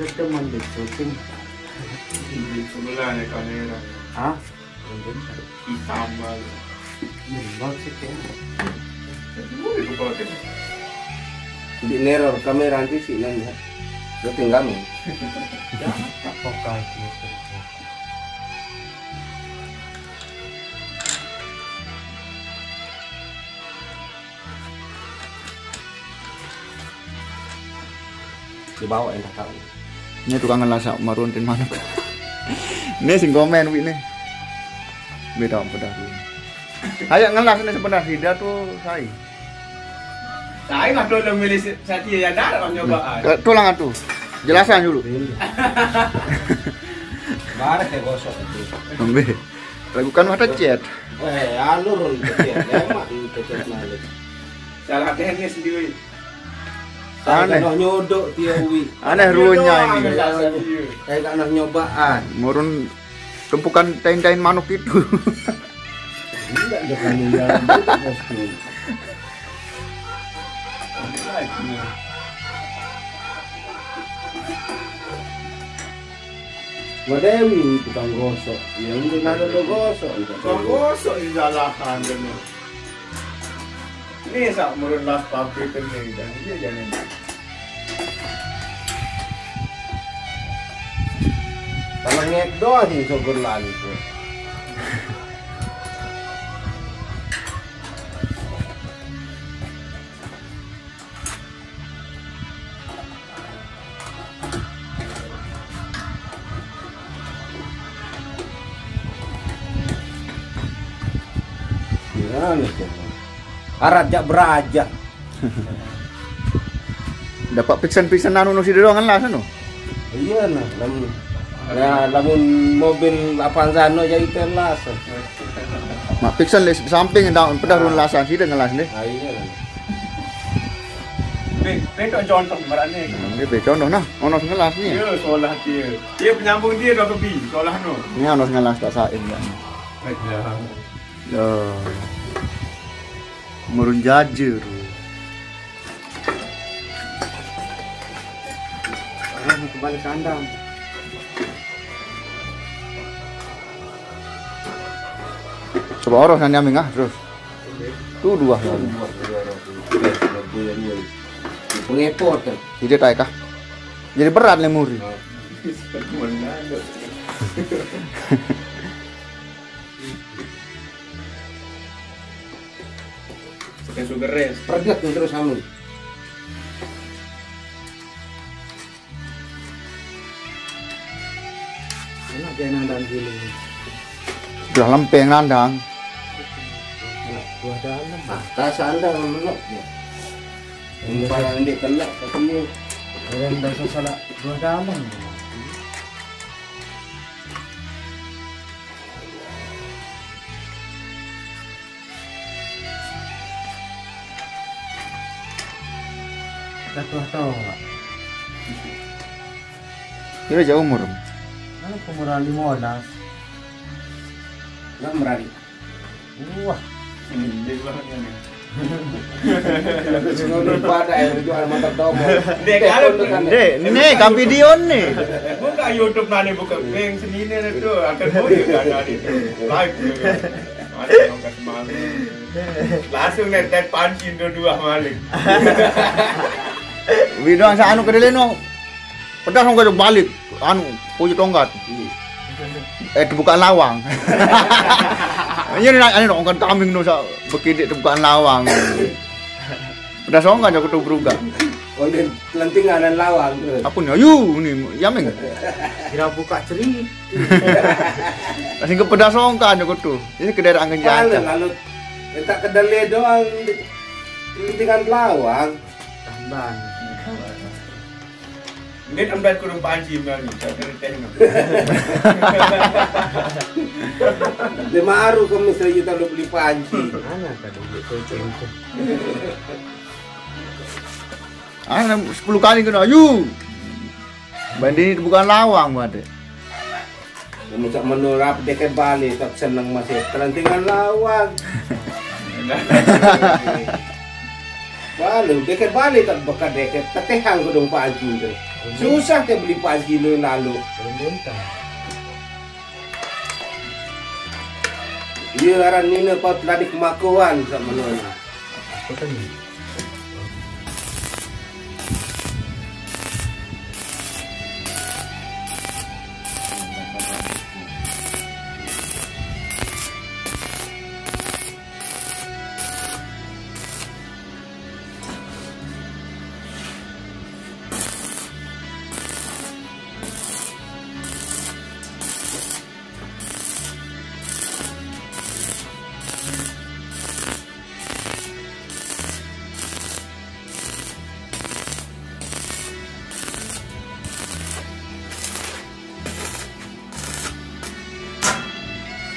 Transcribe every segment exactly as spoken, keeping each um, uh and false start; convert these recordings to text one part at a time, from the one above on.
Teman di syuting. Di sebelah ni kamera. Hah? Hitam banget. Nembak sih, kayaknya. Di neror kamera nanti sih, nanti. Lo tinggal nih. Jangan tak pokal gitu. Dibawa yang tak tahu. Ini tukang ngelas sak marun tin manuk. Ini sing komen wi nih. Beda apa dah. Ayo ngelas ini sebentar, sida tuh sai. Saya mah tuh udah milih sati ya, ada orang nyobaan. Ke- Tulang atuh. Jelasan dulu. Bareh ya gosok itu. Ambil. Lagu kan ada chat. Eh, alur chat. Emang chat malik. Salah teknis sendiri. Aneh. Kalau nyodok dia wi. Aneh ruwetnya ini. Kayak anak nyobaan. Murun tumpukan tain-tain manuk itu. Enggak ada kami yang bosku. Wadewi tukang gosok. Ya udah nada lo gosok. Tukang gosok di jalahan dulu. Ini sak murun las pabrik ini dan dia jangan. Kalau ngek doang sih syukur lali tuh. Gimana tuh? Arat jak beraja. Dapat piksan-piksan anu nusi doang kan lah sana. Iya nah, lamun ya lamun mobil Avanza no ya itu las. Mak piksan les samping dah pedah run lasan sih dengan las nih. Ah iya lah. Be, be tok contoh marane. Ini be contoh nah, ono ngelas nih. Iya, solah dia. Dia penyambung dia dah kebi, solah no. Ini ono ngelas tak sain kan. Iya. Yo. Murun jaje tu. Kembali kandang. Coba orang nanya mingah terus. Tuh dua kali. Pengepot kan. Jadi tak kah? Jadi berat lemuri. Pakai sugar rest. Perdet terus kamu. Enak dia nandang giling. Udah lempeng nandang. Enak buah dalam. Ah, tak sandang melok ya. Ini barang dia kena tapi ini. Orang dah salah buah dalam. Satu tahun, Pak. Kira jauh umur. Kan umur lima belas. Enggak merari. Wah. Ini banget nih. Ngono pada yang jual motor domo. Dek, kalau Telepon tekan. Dek, nih, kami video nih. Buka YouTube nanti buka bank sendiri tuh, akan mau juga nanti tuh. Live juga. Mati dong kasih malu. Langsung nih, tet panci dua-dua malik. Wi doang sa anu kedele no. Pedas dong kacau balik. Anu, puji tongkat. Eh, terbuka lawang. Iya nih, anu dong kan kambing no sa bekidik terbuka lawang. Pedas dong kan aku tuh beruga. Oh, ini kelentingan dan lawang tuh. Apa nih? Ayu nih, yameng. Kira buka cerita. Kasih ke pedas dong kan aku tuh. Ini ke daerah angin Lalu, jancang. Lalu, minta kedele doang. Kelentingan lawang. Tambang. Ini tempat kurung panci mami, saya cerita ini. Lima aru kamu sejuta lu beli panci. Mana tadi duit kucing itu? Ah, sepuluh kali kena, ayu. Banding itu bukan lawang, Pak. Kamu cak menurap deket Bali, tak seneng masih kelentingan lawang. Bali, deket Bali tak bekat deket, tetehang gedung panci itu. Susah te beli pas kilo lalu. Iya, aran nine paut tadi kemakuan sama nona.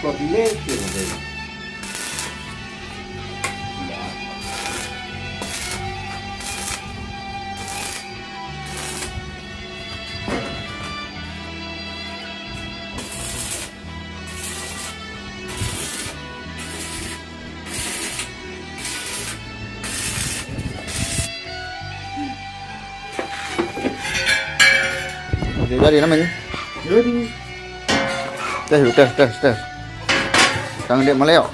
Koordinasi, Bang. Jadi, jadi namanya. Jadi. Tes, tes, tes, tes. Tangan dia meleo.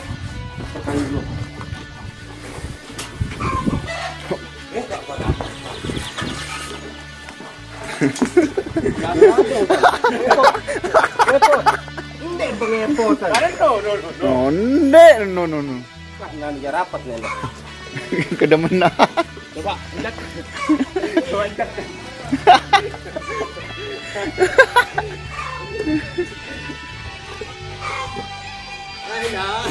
Ndek pengepotan. Oh, ndek, no, no, no. Wah, nggak bisa rapat nih. Kedemenan. Coba, injak. Coba, injak. Ayo, dah.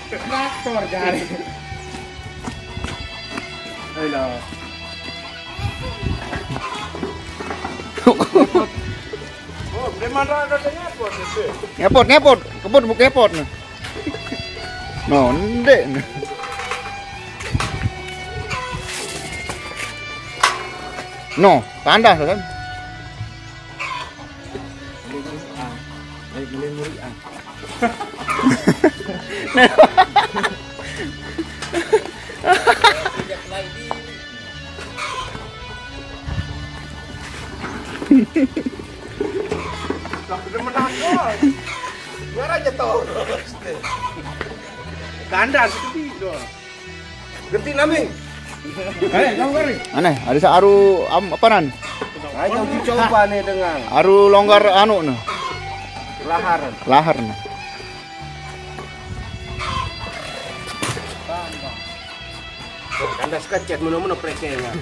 Traktor, jari. Ayo, dah. Oh, di mana ada ngepot itu? Ngepot, ngepot. Kebut buk ngepot nih. No, ndek. No, tanda kan. Udah menakol. Biar aja terus. Kandas itu doang. Genti naming. Eh, kamu kari. Aneh, ada sa aru am, apa nan? Ayo dicoba nih dengan Aru longgar anu nih. Lahar. Lahar nih. Kandas kecet meno-meno presengan.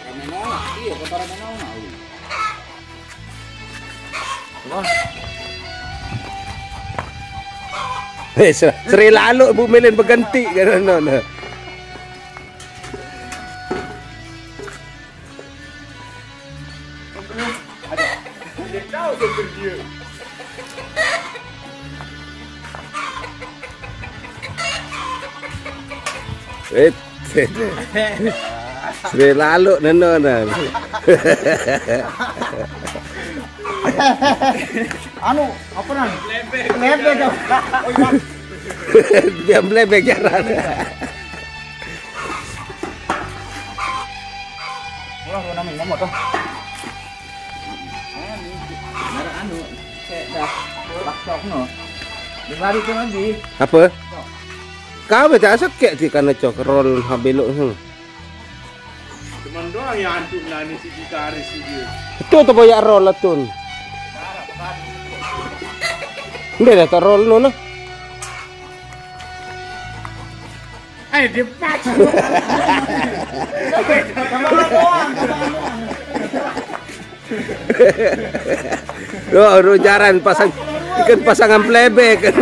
Ramenona, iya, kota Ramenona. Wah. Eh, ser-, seri lalu Bu Melin berganti kan, no, no. Wait, wait. Seri lalu neno nan. Anu, apa nan? Lebek. Dia melebek jalan. Orang dua nama ngomong tuh. Anu, anu, kayak dah bakcok no. Di lari tuh lagi. Apa? Kau baca asal kayak di kana cok roll habelok. Cuman doang yang antuk nani si gitaris si dia. Itu tuh boyak roll atun. Ndek dah tak roll no nah. Eh, dia pas. Yo, ru jaran pasang, ikan pasangan playback.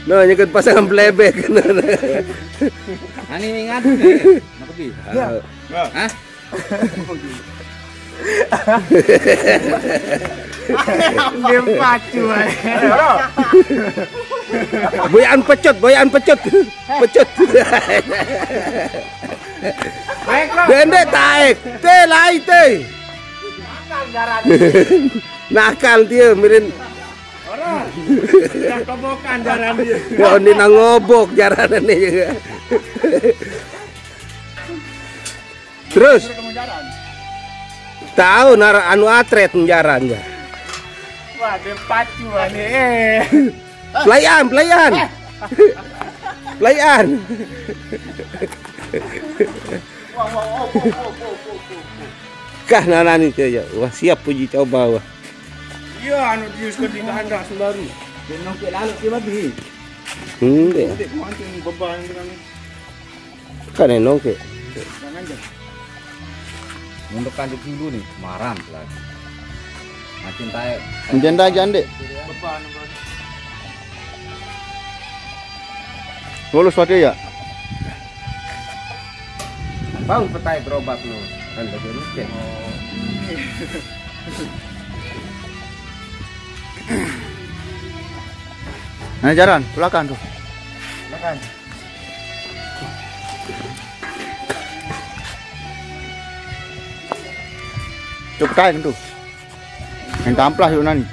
No, ikan pasangan playback. Ani ingat. Nak pergi. Hah? Dia pacu, eh. Boyan pecut, boyan pecut. Pecut. Baik, Bro. Dendek taek. Te lai te. Nakal dia, mirin. Orang. Yang kobokan jaran dia. Ya, ini nang ngobok jaran ini juga. Terus? Ketemu jaran. Tahu nara anu atret njaran ja. Wah, dia pacu ane. Eh. Pelaian, pelaian. Pelaian. Wah, wah, wah, wah, wah, wah, wah, wah. Kah nanani teh ya. Wah, siap uji coba wah. Iya, anu dia suka di kandang sembaru. Dia nongke lalu dia babi. Hmm, dia. Nanti mancing beban dengan Kan enong ke. Jangan aja. Mundur kanjut dulu nih, maram lah. Makin tayo. Menjanda aja, Ndek. Beban, beban. Lulus waktu ya? Bang petai gerobak lu. Kan lagi rutin. Nah, jalan, belakang tuh. Belakang. Cuk, tayo tuh. Yang tamplah yuk nani.